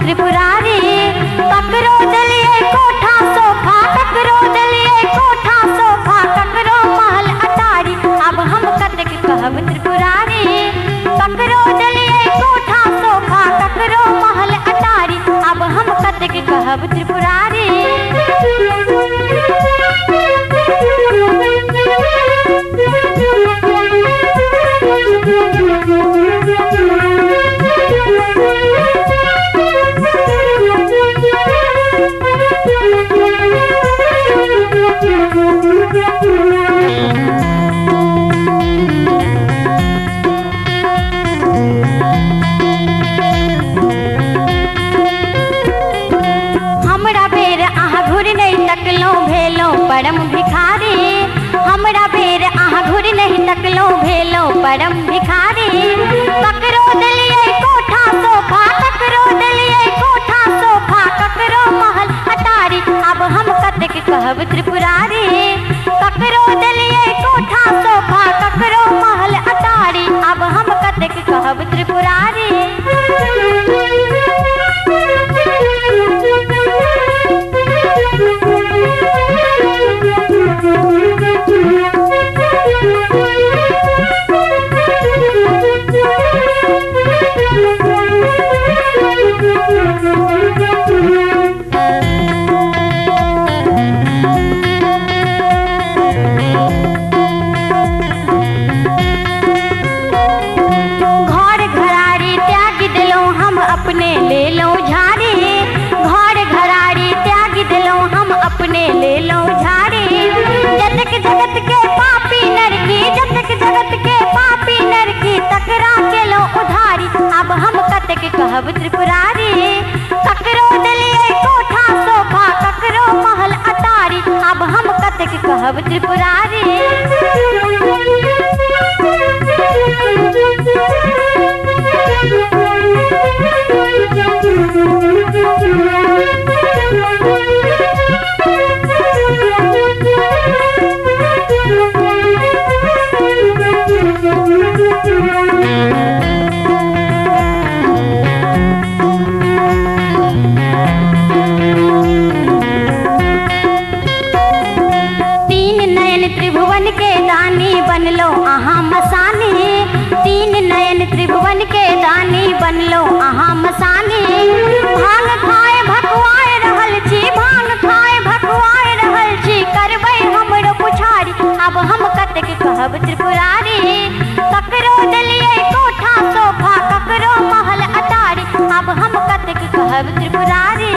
त्रिपुरारी। ककरो देलियै कोठा सोफा, ककरो देलियै कोठा सोफा, ककरो महल अटारी। आब हम कतेक कहब त्रिपुरारी। ककरो देलियै कोठा सोफा, ककरो महल अटारी। आब हम कतेक कहब त्रिपुरारी। हमरा बेर अहाँ घुरि नहि तकलहुँ भेलहुँ परम भिखारी। हमरा बेर अहाँ घुरि नहि तकलहुँ भेलहुँ परम भिखारी। ककरो देलियै कोठा सोफा, ककरो देलियै कोठा सोफा, ककरो महल अटारी। आब हम कतेक कहब त्रिपुरारी। ककरो देलियै कोठा सोफा, ककरो महल अटारी। आब हम कतेक कहब त्रिपुरारी। घर घरारी त्यागि देलहुँ हम अपने लेलहुँ झाड़ी। घर घरारी त्यागि देलहुँ हम अपने लेलहुँ झाड़ी। जतेक जगत के पापी नरकी, जतेक जगत के पापी नरकी, तकरा केलहुँ उधारी। आब हम कतेक कहब त्रिपुरारी। ककरो देलियै कोठा सोफा, ककरो महल अटारी। आब हम कतेक कहब त्रिपुरारी। तीन नयन त्रिभुवन के दानी बनलो अहाँ मसानी। तीन नयन त्रिभुवन के दानी बनलो अहाँ मसानी। भांग खाए भकुआए रहल छी, भांग खाए भकुआए रहल छी, करबै हमरो पुछारी। आब हम कतेक कहब त्रिपुरारी। ककरो देलियै कोठा सोफा, ककरो महल अटारी। आब हम कतेक कहब त्रिपुरारी।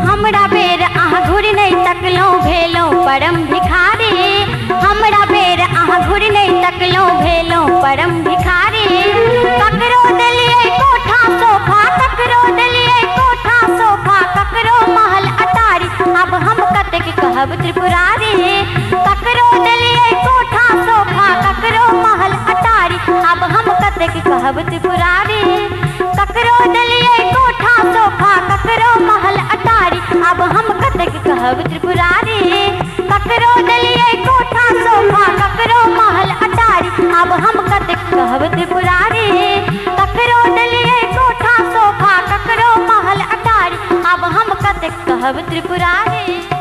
हमरा बेर अहाँ घुरि नहि तकलहुँ भेलहुँ परम भिखारी। हमरा बेर अहाँ घुरि नहि तकलहुँ भेलहुँ परम भिखारी। ककरो देलियै कोठा सोफा, ककरो देलियै कोठा सोफा, ककरो महल अटारी। आब हम कतेक कहब त्रिपुरारी। ककरो देलियै कोठा सोफा, ककरो महल अटारी। आब हम कतेक कहब त्रिपुरारी। ककरो देलियै कोठा सोफा, ककरो महल अटारी। आब हम कतेक कहब त्रिपुरारी। ककरो देलियै कोठा सोफा, ककरो महल अटारी। आब हम कतेक कहब त्रिपुरारी। ककरो देलियै कोठा सोफा, ककरो महल अटारी। आब हम कतेक कहब त्रिपुरारी।